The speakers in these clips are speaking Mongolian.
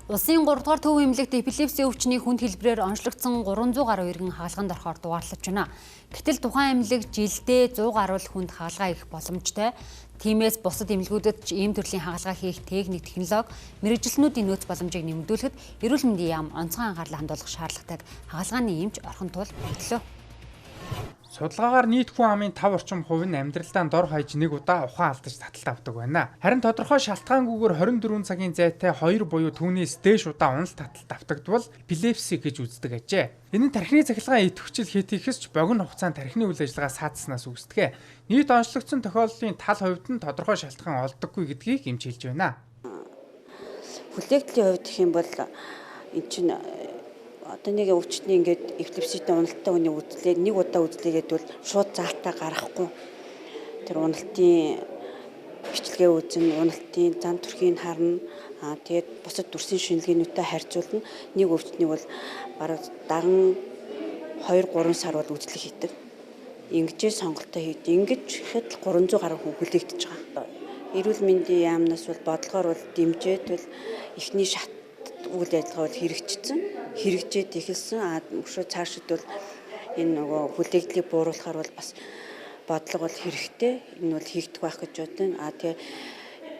Улсын 3 дугаар төв эмнэлэгт эпилепси өвчний хүнд хэлбэрээр онцлогдсон 300 гаруй иргэн хагалгаанд орохоор дугаарлаж байна. Гэтэл тухайн эмнэлэг жилдээ 100 гаруй хүнд хагалгаа хийх боломжтой. Тиймээс бусад эмнэлгүүдэд ч ийм төрлийн хагалгаа хийх техник, технологи, мэргэжилтнүүдийн нөөц боломжийг нэмэгдүүлэхэд эрүүл мэндийн яам онцгой анхаарлаа хандуулах шаардлагатайг хагалгааны эмч Орхон Туул бодлоо. Судалгаагаар нийт хүн амын 5 орчим хувь нь амьдралдаа дор хаяж нэг удаа ухаан алдаж таталт авдаг байна. Харин тодорхой шалтгаангүйгээр 24 цагийн зайтай 2 буюу түүнээс дээш удаа уналт таталт автагдвал эпилепси гэж үздэг ажээ. Энэ нь тархины цахилгаан идэвхжил хэт ихэс ч богино хугацаанд тархины үйл ажиллагаа саадснаас үүсдэг. Нийт онцлогдсон тохиолдлын тал хувьд нь тодорхой шалтгаан олддоггүй гэдгийг эмч хэлж байна. Хүлээгдлийн хувьд гэх юм бол эн чинь одоо нэг өвчтний ингээд эпилепситэй уналттай хүний үзлээ нэг удаа үзлээ гэдвэл шууд заалтаа гаргахгүй. Тэр уналтын бичлэгээ үзэн, уналтын зан төрхийг харна. Тэгээд бусад дүрсийн шинжилгээнүүдтэй харьцуулна. Нэг өвчтнийг бол бараг даган 2-3 сар бол үзлэг хийдэг. Ингэж сонголтоо хийдэг. Ингэж ихэд 300 гаруй хүн хүлээгдэж байгаа. Эрүүл мэндийн яамнаас бол бодлогоор бол дэмжиж бол эхний шат үйл ажиллагаа бол хэрэгжчихсэн. Хэрэгжээд эхэлсэн. Өшөө цаашид бол энэ нөгөө хүлээгдлийг бууруулахаар бол бас бодлого бол хэрэгтэй. Энэ бол хийгдэх байх гэж бодно. Тэгээ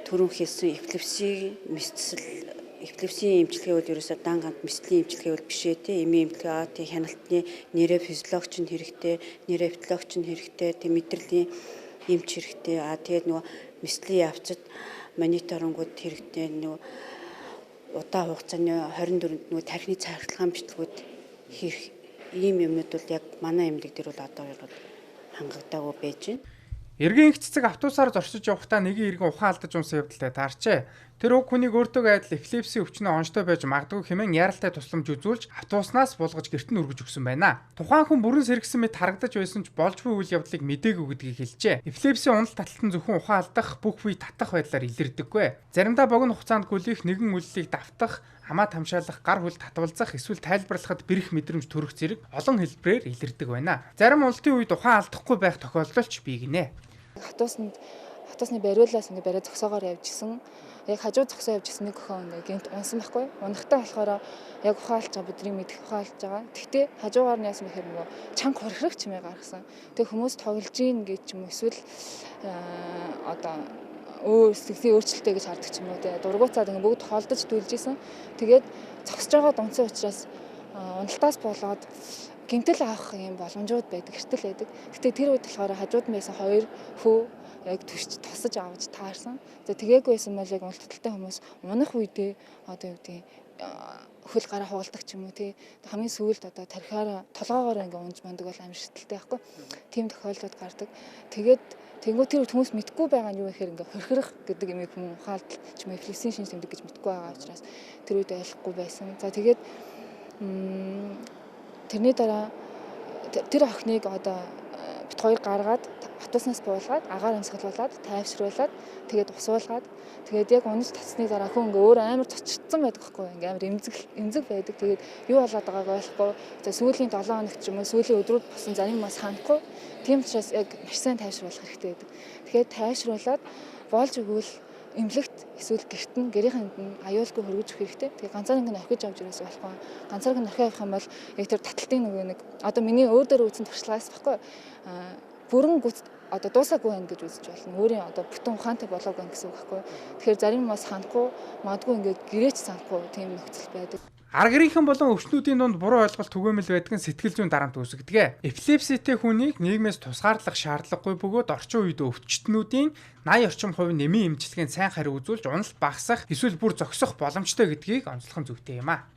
түрүүн хэлсэн эпилепси мэсцэл, эпилепсийн эмчилгээ бол ерөөсөө дан ганц мэсцлийн эмчилгээ бол биш ээ, тий. Эмийн эмчилгээ, тий, хяналтны нейрофизиологч нь хэрэгтэй, нейроэпилогч нь хэрэгтэй, тий, мэдрэлийн эмч хэрэгтэй. Тэгээд нөгөө мэсцлийн явцад мониторингууд хэрэгтэй, нөгөө удаан хугацааны 24-нд нөгөө тархины цахилгаан бичлэгүүд хийх ийм юмнууд бол яг манай эмнэлэг дээр бол одоо бол хангагдаагүй байж байна. Эргийн их цэцэг автобусаар зорчиж явахдаа нэгэн иргэн ухаан алдаж унсан явдалтай таарчээ. Тэр уг хүнийг өөртөөгөө адил эпилепси өвчнөө онцтой байж магадгүй хэмээн яаралтай тусламж үзүүлж автобуснаас буулгаж гэрт нь өргөж өгсөн байна. Тухайн хүн бүрэн сэргэсэн мэт харагдаж байсан ч болж буй үйл явдлыг мдээгүй гэдгийг хэлжээ. Эпилепси уналт таталт нь зөвхөн ухаан алдах, бүх үе татах байдлаар илэрдэггүй. Заримдаа богино хугацаанд гүлийх нэгэн үйлдэлийг давтах, хамаа тамшаалах, гар хөл татвалзах, эсвэл тайлбарлахад бэрх мэдрэмж төрөх зэрэг олон хэлбэрээр илэрдэг байна. Зарим уналтын үед ухаан алдахгүй байх тохиолдол ч бий гинэ. Автобусны бариулаас ингээ бариа зогсоогоор явжсэн. Яг хажуу зогсоо явжсэн нэг охин ингээ гинт унсан байхгүй. Унахтаа болохоор яг ухаан алдж байгаа, бидний мэдэх ухаан алдж байгаа. Тэгтээ хажуугаар нь яасан бэхээр нөгөө чанга хорхирох чимээ гаргасан. Тэг хүмүүс тоглож ийн гэж юм эсвэл одоо өөр сэтгэлийн өөрчлөлттэй гэж хардаг ч юм уу те. Дургуутаад ингээ бүгд холдож дүлжсэн. Тэгээд зогсож байгаа дунцсан учраас уналтаас болоод гэмтэл авах юм боломжууд байдаг, хэртэл байдаг. Гэтэ тэр үед болохоор хажууд нь байсан хоёр хүү яг төсч тосож авч таарсан. За тэгээгүй байсан бол яг уналттай хүмүүс унах үедээ одоо юу гэдэг хөл гараа хугалдаг ч юм уу тий. Хамгийн сүүлд одоо тархиараа толгоогоор ингээ унж мандаг бол амар шидэлтэй байхгүй. Тийм тохиолдлууд гардаг. Тэгээд тэнгуү тэр хүмүүс мэдгүй байгаа нь юу гэхээр ингээ хорхирох гэдэг юм хүн ухаалт ч юм эпилепсийн шинж тэмдэг гэж мэдгүй байгаа учраас тэр үед ойлгохгүй байсан. За тэгээд тэрний дараа тэр охиныг одоо бит хоёр гаргаад автобуснаас буулгаад агаар амьсгалуулад тайвшруулад тэгээд усуулгаад тэгээд яг унаж татсны дараа хүн ингээ өөр амар цочрцсан байдаг байхгүй, ингээ амар эмзэг байдаг. Тэгээд юу болоод байгааг ойлгохгүй. За сүүлийн 7 хоногт ч юм уу сүүлийн өдрүүд болсон зарим бас ханахгүй. Тийм учраас яг маш сайн тайвшруулах хэрэгтэй байдаг. Тэгэхээр тайвшруулад болж өгвөл эмнэлэгт эсвэл гэрт нь гэрийнхэнд нь аюулгүй хөргөж өгөх хэрэгтэй. Тэгээ ганцаар ингэ орхиж авч ирээс болохгүй. Ганцаар ингэ орхиж авах юм бол яг тэр таталтын нөгөө нэг одоо миний өөр дээр үзсэн туршлагаас баггүй. Бүрэн гүц одоо дуусаагүй байна гэж үзэж болно. Өөрийн одоо бүтэн ухаантай болоогүй байна гэсэн үг байхгүй. Тэгэхээр зарим бас ханахгүй, магадгүй ингэ гэрээч санахгүй тийм нөхцөл байдаг. Ар гэрийнхэн болон өвчнүүдийн дунд буруу ойлголт түгээмэл байдаг нь сэтгэл зүйн дарамт үүсгэдэг. Эпилепситэй хүнийг нийгмээс тусгаарлах шаардлагагүй бөгөөд орчин үед өвчтнүүдийн 80 орчим хувь нэмийн эмчилгээнд сайн хариу үзүүлж уналт багасах эсвэл бүр зогсох боломжтой гэдгийг онцлох нь зүйтэй юм а.